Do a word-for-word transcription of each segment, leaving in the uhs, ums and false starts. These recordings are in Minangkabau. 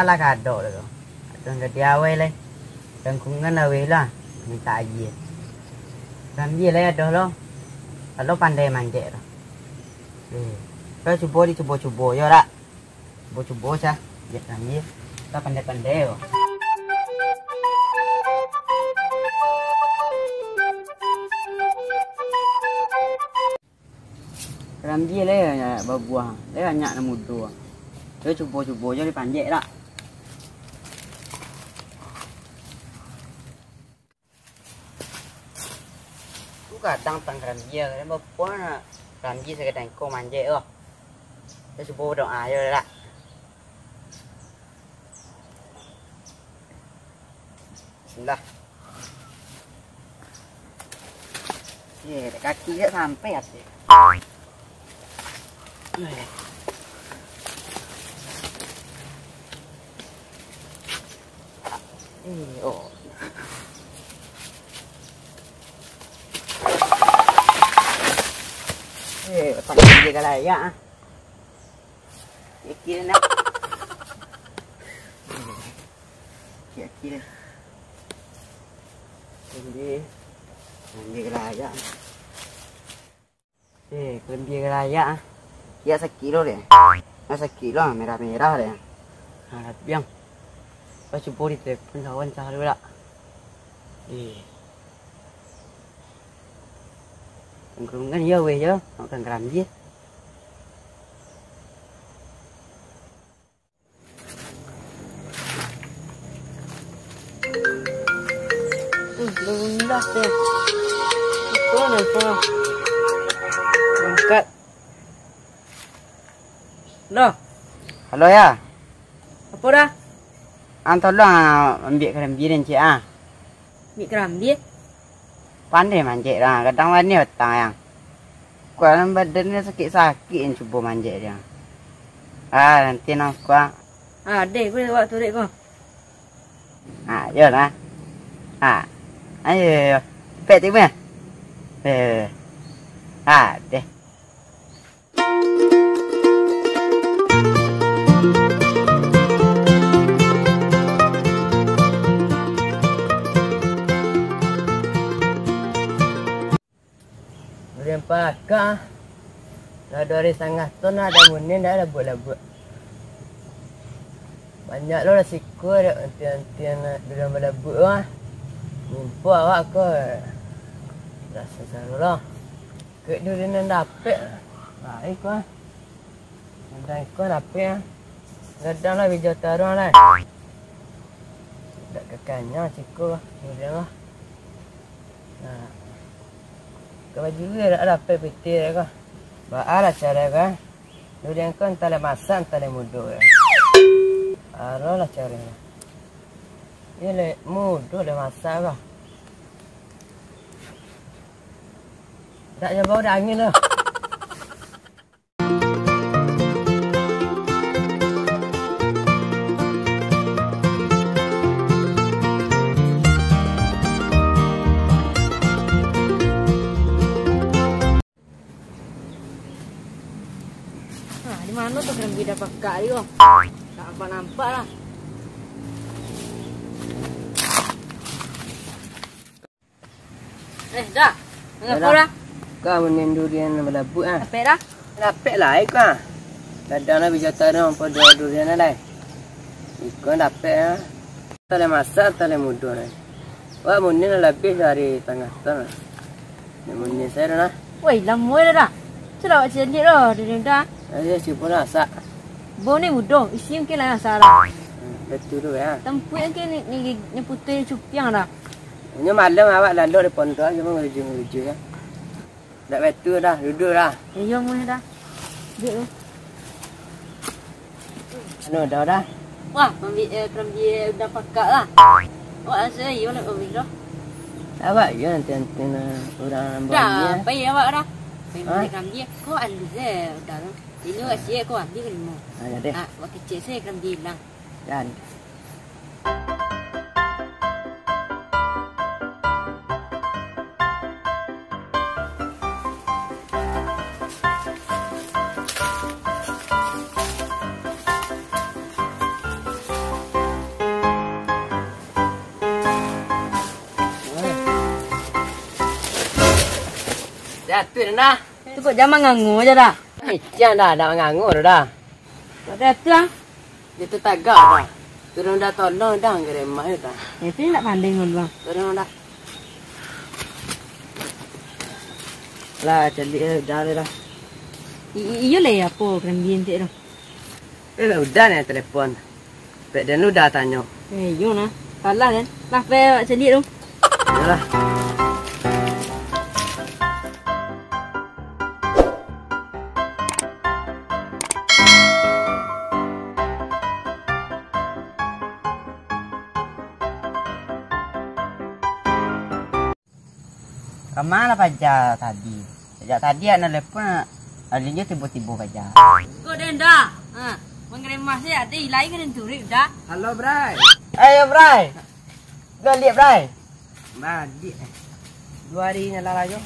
Lah kadok tu. Atuang gadih awai lai. Tangkungan awai lah. Minta aia. Karambia lai adoh lo. Kalau pandai manjek tu. Eh, kau cubo di cubo-cubo yo dak? Cubo-cubo cah. Biak karambia. Kau pandai-pandai yo. Karambia lai banyak babuah, lai banyak nan mudo. Yo cubo-cubo jo dipanjek dak. Tu kadang tang karambia, kadang babuah nak karambia sagadang ko manjek tu. Yo cubo badoa yo dak. Bismillah. Eh, kaki tak sampai atas. Eh, oh. Eh, pandai dia kalau ya. Kira-kira nak. Kira-kira. Karambia. Karambia galayak. Eh, karambia galayak ah. Kira sakik lo deh. Ah, sakik lo, merah-merah deh. Ah, tapi yang. Kau cubo di telepon kawan cah lu dak. Eh. Tangkurungan yo weh yo, makan karambia. Uh, berundak deh. Apa nelpon? Angkat. Dah. Halo, ya. Apa dah? Ang tolong, ah, ambiak karambia den, cik, ah. Ambiak karambia? Pandai manjek lah, kadang wani batang yang. Kualan badan ni sakik-sakik yang cubo manjek dia. Ah, nanti nang kuat. Ah, deh, boleh awak turek ko. Ah, yo lah. Ah, ayo, yo, yo. Cepet tiba. Eh, ah, deh. Durian pakak, lah duo hari satangah ton lah, dak munin, dak labuak-labuak. Banyak lo lah siko dek antian-antian durian balabuak tu ah. Mimpo awak ko, raso sarulah. Kek durian nan dapek, baik lah. Gadang iko dapek ah. Gadang lah bijau taruang lah. Dak kakanyang siko durian lah. Nah. Ka bajuri dak dapek pitih ko. Baa lah caro ko. Durian ko antah lai masak, antah lai mudo. Arolah caro. Iyo lai mudo lai masak ko. Dak jabau dak angin tu. Nah, di mano tu karambia pakak tadi ko? Tak nampak-nampak lah. Eh, dah. Dah, dah. Ka munin durian balabuak ah. Dapek dah? Dapek lah, iko ah. Gadang lah bijau taruang pado durian lah. Iko dapek ah. Antah lai masak, antah lai mudo lai. Wak munin lah labiah dari satangah ton lah. Nak munin sajo lah. Woi, lamo dah dah. Sudah awak caliak doh, durian dah. Ayo, cubo lah masak. Bau ni mudo, isi mungkin lah masak lah. Hmm, betul tu ya. Tampuik mungkin ni, ni, ni putuih cupiang dah. Inyo malam awak lalok di pondok, cuma ngeruju-ngeruju ya. Dak batua dah, duduak dah. Iyo, mah dah. Duduak tu. Anu, dah, dah. Wah, ambiak, eh, karambia udah pakak lah. Awak rasa iyo nak ambiak dah. Awak iyo nanti, nanti nak urang nambah. Dah, pai awak dah. Pai ambiak karambia. Ko alun se udah tu. Inyo wak siek ko ambiak limo. Ah, ya deh. Ah, wak kecek se karambia ilang. Jan. Tu dah. Tu kok jan mangango je dah. Ician dah, dak mangango tu dah. Kok dah tu ah? Dia tu tagak dah. Turun dah tolong dah, ngeremah je dah. Itu nak pandai ngomong. Turun dah. Lah, caliak eh, dah dah. I- i- iyo lah apo kerambia tu. Eh, lah udah ni telepon. Pek den lu dah tanyo. Eh, iyo nah. Salah kan? Lah, pek awak caliak tu. Iyolah. Kama lah paja tadi? Sajak tadi nak nelepon, alinyo tibo-tibo paja. Kok den dah? Ha, mangremah se ade ilai ka den turuik dah. Halo, Bray. Eh, yo, Bray. Baliak, Bray. Baliak. Duo ari nyo lah, yo.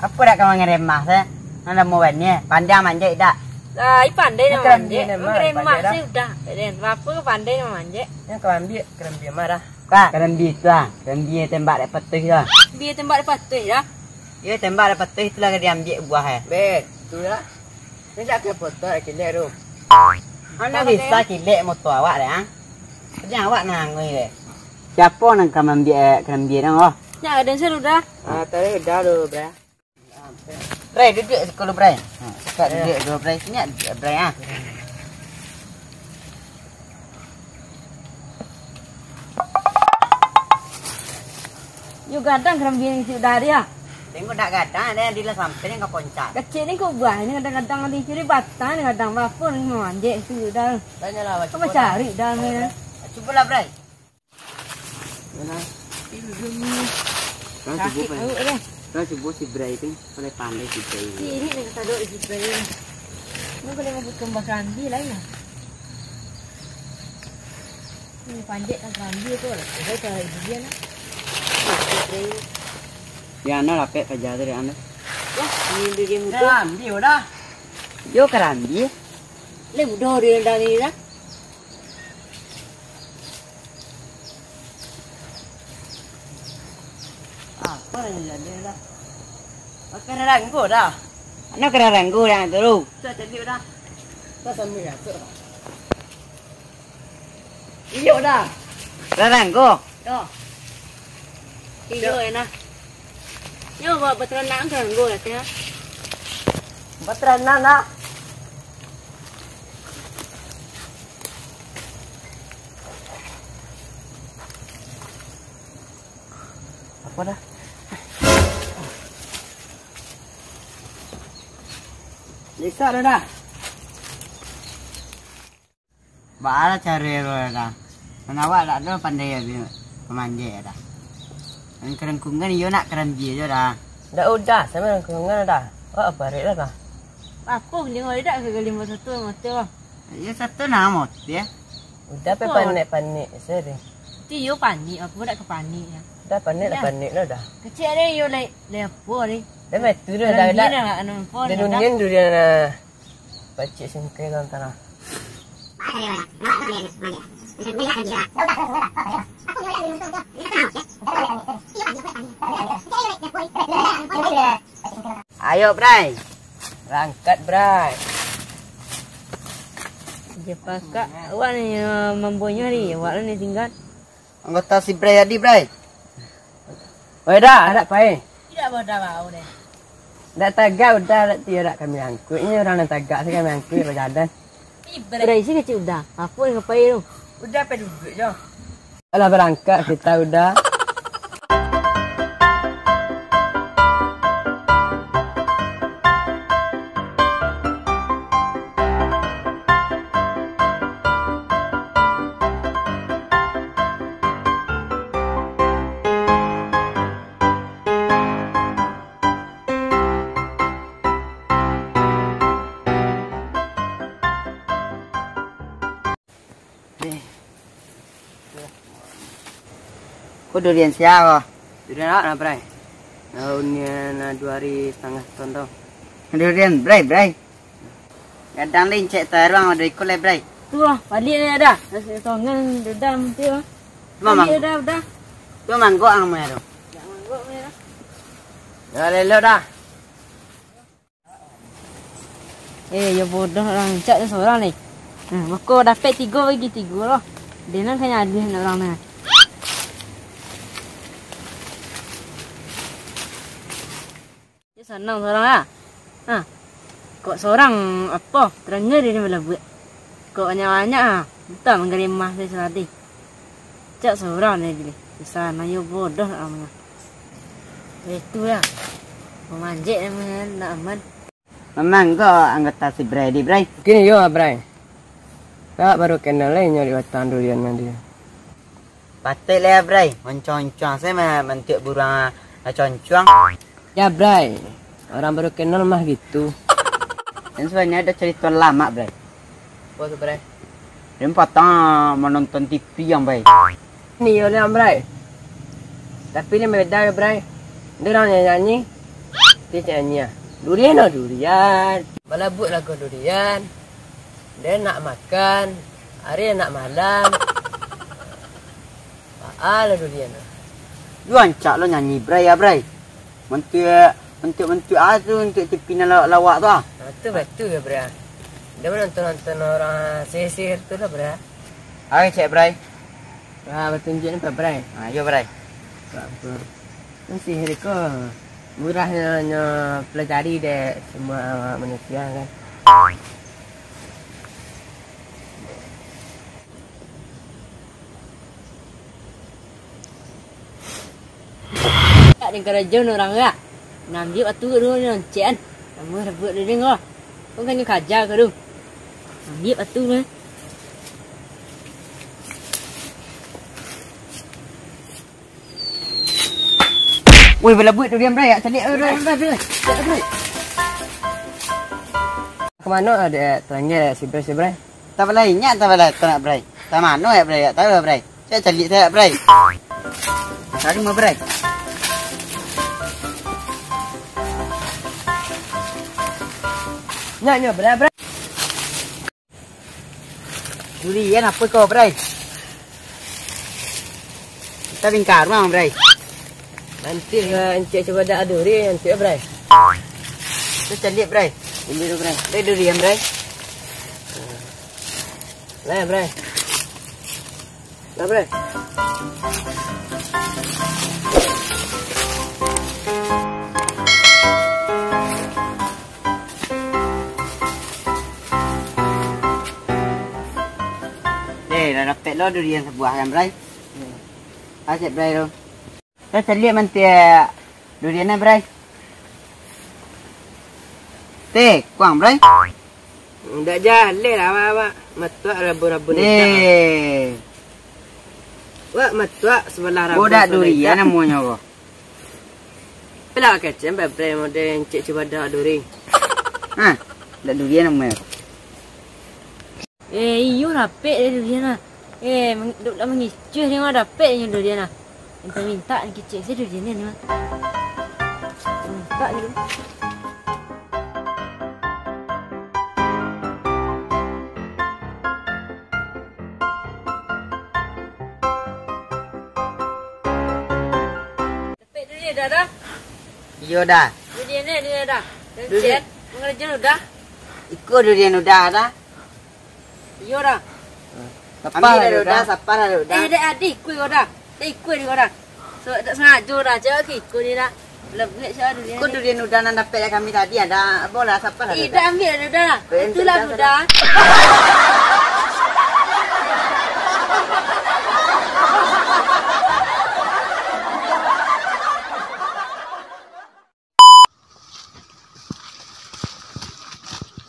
Apo dak ka mangremah se? Nan lamo bani, pandai manjek dak? Lai pandai nak manjek. Mangremah se udah. Den, apo ka pandai nak manjek? Nan ka ambiak kerambia mah dah. Ka, kerambia tu ah. Kerambia tembak dek patuih tu ah. Kerambia tembak dek patuih dah. Iyo, tembak dek patuih tu lah ka diambiak buah eh. Betul lah. Ni dak ka potong kilek tu. Mana bisa kilek motor awak dek ah? Jadi awak nangoi dek. Siapo nan ka mambiak kerambia tu oh? Nyak, den suruh dah. Ah, tadi udah lu, Bray. Bray, duduak siko lu, Bray. Ha, siko duduak dulu, Bray. Sini duduak, Bray, ah. Yo gadang kerambia nan kecik dari ah. Tengok dak gadang, ado nan dilah sampai nan ka poncak. Kecik ni kok buah ni gadang-gadang di kiri batang ni gadang bapun manjek tu dah. Tanyalah, Kau cubo dah. Cari dah ni. Cubolah, Bray. Mana? Ujung ni. Kan sakit cubo, Bray. Perut dah. Kan cubo si Bray tu, pandai-pandai si Bray ni. Kiri ni kata dok si Bray ni. Ni boleh mambuka kambing lain lah. Ni panjat kan kambing tu lah. Dia cari dia lah. Panjat Bray ni. Ya, ana lapek paja tu dia, ana. Wah, ni dia game tu. Kambing dah. Yo, kambing. Leh mudo dia dah ni dah. Apa yang jadi dah? Pakai raranggo dah. Ano ka raranggo yang tu? Sudah caliak dah. Sudah sambil masuk dah. Iyo dah. Raranggo? Dah. Iyo, enak. Yo, buat bateranak kan raranggo lah, teh. Bateranak nak. Apa dah? Bisa dah dah. Baa lah caro lo dah. Kan awak dak ado pandai abih pamanjek dah. Nan karangkungan iyo nak karambia jo dah. Dak udah, samo karangkungan dah. Awak barek lah dah. Apo gali awak dak ka gali satu motor ah. Iyo satu nah motor. Udah pe panik-panik se deh. Ti iyo panik, apo dak ka panik ah. Dah panik lah, panik lah dah. Kecik deh iyo lai, lai apo deh. Dah mati dah dah. Dah dah. Dah nundian durian nah. Pacik singkai dalam tanah. Ayo, Bray. Rangkat, Bray. Dia pakak. Awak ni, eh, mambuanyo hari. Awak lah ni tinggal. Anggota si Bray tadi, Bray. Oi, dah, adak pai. Tidak bodoh bau deh. Dak tagak udah, dak tiyo dak kami angkut. Ini orang nan tagak se kami angkut bajalan. Ih, Bray. Bray, si kecik udah. Apo nan ka pai tu? Udah pai duduak jo. Alah, barangkak kita udah. Ko durian sia ko? Durian awak nah, Bray. Nah, unian, nah, duo ari satangah ton tu. Durian, Bray, Bray. Gadang lincek taruang, ado iko lai, Bray. Tu ah, baliak ni dah. Nasi tongan dedam tu ah. Baliak dah, udah. Tu manggok ang mai tu. Dak manggok mai dah. Yo, lelo dah. Eh, yo bodoh urang, cak tu surang ni. Nah, mako dapek tigo bagi tigo lah. Dia nan ka nyalih nak urang ni. Dia sanang surang ah. Ha. Kok surang apo? Terangnya dia ni balabuik. Kok banyak-banyak ah. Entah manggarimah saya seladi. Cak surang dia gini. Di sana yo bodoh nak aman. Itu lah. Memanjek yang nak aman. Memang ko anggota si Bray di, Bray? Kini yo, Bray. Kak baru kenal lai nyo di batang durian nan dia. Patek lah, Bray. Oncuang-oncuang saya ma-, mantiuk buruang, ah, concuang. Ya, Bray. Orang baru kenal mah gitu. Yang sebenarnya ada cerita lama, Bray. Apa tu, Bray? Dia patang menonton T V yang baik. Ni yo lah, Bray. Tapi ni beda yo, Bray. Dia orang nyanyi, dia nyanyi ah. Durian lah durian. Balabuik lagu durian. Dia nak makan, hari nak malam. Alah durian. Yo ancak lo nyanyi, Bray, ya, Bray. Mantiuk, mantiuk-mantiuk ah tu, mantiuk T V nan lawak-lawak tu ah. Ah, tu batua yo, Bray. Dia menonton-nonton orang sihir-sihir tu lah, Bray. Ai, cek, Bray. Ah, batunjuak ni, Bray. Ah, yo, Bray. Apa? Kan sihir ko murah nyo, nyo pelajari dek semua manusia kan. Tak dengkarajo urang gak. Nambiak batu dulu ni loncek kan. Namuah rabuak dulu ko. Kau kan kaja ko tu. Nambiak batu ni. Woi, balabuik tu diam, Bray. Caliak, Bray, Bray, Bray. Caliak, Bray. Ka mano dek Terangnya si Bray, si Bray? Tabalai nyak, tabalai tanak, Bray. Ka mano ya, Bray? Dak tahu, Bray. Cak caliak saya, Bray. Cari mah, Bray. Nyak, nyak, Bray, Bray. Durian apa kau, Bray? Kita bingkar mah, Bray. Nanti lah encik cuba dak durian, encik, Bray. Tu caliak, Bray. Ini tu, Bray. Ada durian, Bray. Lah, Bray. Lah, Bray. Eh, lah dapek lo durian sabuah kan, Bray? Asik, Bray, tu. Lah caliak mantiak durian, Bray. Teh, kuang, Bray. Ndak jaleh lah awak, awak. Matuak rabun-rabun. Deh. Wak matuak sabalah rabun. Budak durian namonyo ko. Pala kecek, Bray, model encik cuba dak durian. Ha, dak durian namonyo. Eh, iyo rapek deh durian lah. Eh, meng-, duk lah mangicuah ni mah dapek ni durian lah. Minta-minta ni kicik saya durian ni mah. Minta ni. Dapek durian dah, dah. Iyo dah. Durian ni, durian dah. Durian. Durian. Mengerja udah. Iko durian udah dah. Iyo dah. Ambil dah, dah, sapa dah, dah. Eh, dah, adi, ikut kau dah. Dah ikut kau dah. So, tak sengaja dah, cakap ke ikut ni dah. Lebih cakap durian. Kau ni. Durian udah nan dapek dari kami tadi, ada apa lah, sapa lah. Eh, dah, dah ambil dah, dah. Itulah udah.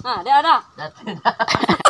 Ha, dah, dah. Dah, dah.